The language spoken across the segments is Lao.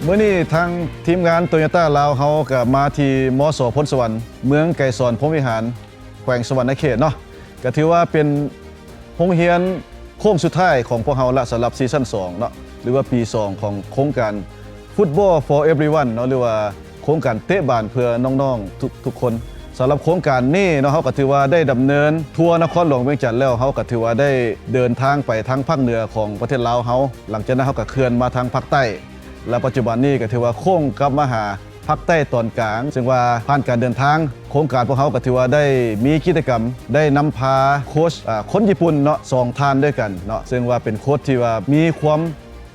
ມື້ນີ້ທາງທີມງານໂຕໂຍຕ້າລາວເຮົາກໍມາທີ່ ມສ ໂພນສະຫວັນ ເມືອງໄກສອນພົມວິຫານ ແຂວງສະຫວັນນະເຂດເນາະ ກໍຖືວ່າເປັນໂຮງຮຽນໂຄ້ງສຸດທ້າຍຂອງພວກເຮົາລະ ສຳລັບຊີຊັນສອງເນາະ ຫຼືວ່າປີສອງຂອງໂຄງການ Football for Everyone ເນາະ ຫຼືວ່າໂຄງການເຕະບານເພື່ອນ້ອງໆທຸກໆຄົນ. ສຳລັບໂຄງການນີ້ເນາະ ເຮົາກໍຖືວ່າໄດ້ດຳເນີນທົ່ວນະຄອນຫຼວງວຽງຈັນແລ້ວ ເຮົາກໍຖືວ່າໄດ້ເດີນທາງໄປທາງພາກເໜືອຂອງປະເທດລາວເຮົາ ຫຼັງຈາກນັ້ນເຮົາກໍເຄື່ອນມາທາງພາກໃຕ້ ແລະປັດຈຸບັນນີ້ກໍຖືວ່າໂຄ້ງກັບມາຫາພາກໃຕ້ຕອນກາງ ເຊິ່ງວ່າຜ່ານການເດີນທາງ ໂຄງການພວກເຮົາກໍຖືວ່າໄດ້ມີກິດຈະກຳ ໄດ້ນຳພາໂຄດ ອາ ຄົນຍີ່ປຸ່ນເນາະ ສອງທ່ານດ້ວຍກັນເນາະ ເຊິ່ງວ່າເປັນໂຄດທີ່ວ່າມີຄວາມ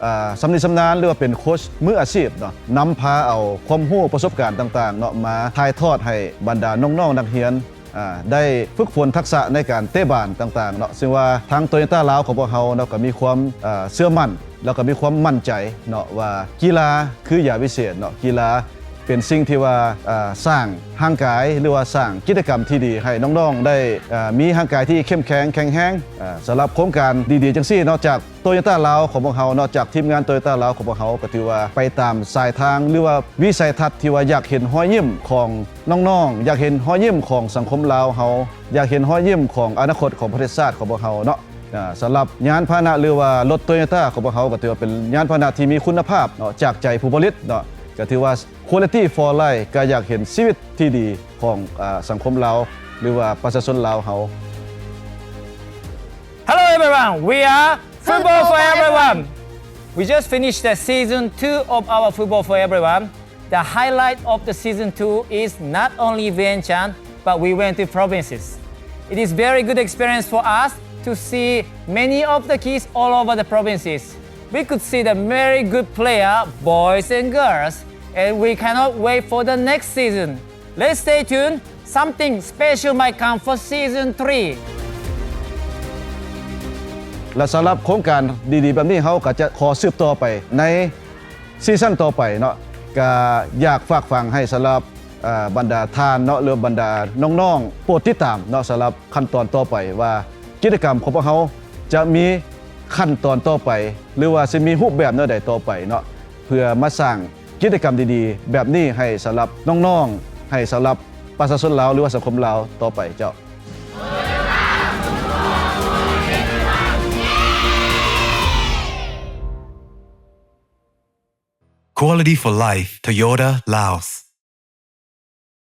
ອາ ຊຳນິຊຳນານ ຫຼືວ່າເປັນໂຄດມືອາຊີບເນາະ ນຳພາເອົາຄວາມຮູ້ປະສົບການຕ່າງໆເນາະ ມາຖ່າຍທອດໃຫ້ບັນດານ້ອງໆນັກຮຽນ ອາ ໄດ້ຝຶກຝົນທັກສະໃນການເຕະບານຕ່າງໆເນາະ ເຊິ່ງວ່າທາງໂຕໂຍຕ້າລາວຂອງພວກເຮົາເນາະ ກໍມີຄວາມ ອາ ເຊື່ອໝັ້ນ ແລ້ວກໍມີຄວາມໝັ້ນໃຈເນາະວ່າ ກິລາຄືຢາວິເສດເນາະ ກິລາເປັນສິ່ງທີ່ວ່າ ອາ ສ້າງຮ່າງກາຍ ຫຼືວ່າສ້າງກິດຈະກຳທີ່ດີໃຫ້ນ້ອງໆໄດ້ ອາ ມີຮ່າງກາຍທີ່ເຂັ້ມແຂງແຂງແຮງ. ອາ ສຳລັບໂຄງການດີໆຈັ່ງຊີ້ເນາະ ຈາກໂຕໂຍຕ້າລາວຂອງພວກເຮົາເນາະ ຈາກທີມງານໂຕໂຍຕ້າລາວຂອງພວກເຮົາ ກໍຖືວ່າໄປຕາມສາຍທາງ ຫຼືວ່າວິໄສທັດທີ່ວ່າຢາກເຫັນຮອຍຍິ້ມຂອງນ້ອງໆ ຢາກເຫັນຮອຍຍິ້ມຂອງສັງຄົມລາວເຮົາ ຢາກເຫັນຮອຍຍິ້ມຂອງອະນາຄົດຂອງປະເທດຊາດຂອງພວກເຮົາເນາະ. ອາ ສຳລັບຍານພາຫະນະ ຫຼືວ່າລົດໂຕໂຍຕ້າຂອງພວກເຮົາ ກໍຖືວ່າເປັນຍານພາຫະນະທີ່ມີຄຸນນະພາບເນາະ ຈາກໃຈຜູ້ຜະລິດເນາະ ກໍຖືວ່າ Quality for Life ກໍຢາກເຫັນຊີວິດທີ່ດີຂອງ ອາ ສັງຄົມລາວ ຫຼືວ່າປະຊາຊົນລາວເຮົາ. Hello everyone, we are Football for Everyone. We just finished the season two of our Football for Everyone. The highlight of the season two is not only Vientiane, but we went to provinces. It is very good experience for us to see many of the kids all over the provinces. We could see the very good player, boys and girls, and we cannot wait for the next season. Let's stay tuned. Something special might come for season three. ແລະສຳລັບໂຄງການດີໆແບບນີ້ ເຮົາກໍຈະຂໍສືບຕໍ່ໄປໃນຊີຊັນຕໍ່ໄປເນາະ ກໍຢາກຝາກຝັງໃຫ້ສຳລັບ ເອີ ບັນດາທ່ານເນາະ ຫຼືບັນດານ້ອງໆ ໂປດຕິດຕາມເນາະ ສຳລັບຂັ້ນຕອນຕໍ່ໄປວ່າ ກິດຈະກຳຂອງພວກເຮົາຈະມີຂັ້ນຕອນຕໍ່ໄປ ຫຼືວ່າຊິມີຮູບແບບແນວໃດຕໍ່ໄປເນາະ ເພື່ອມາສ້າງ ກິດຈະກຳດີໆແບບນີ້ໃຫ້ສຳລັບນ້ອງໆ ໃຫ້ສຳລັບປະຊາຊົນລາວ ຫຼືວ່າສັງຄົມລາວຕໍ່ໄປເຈົ້າ. Quality for Life Toyota Laos.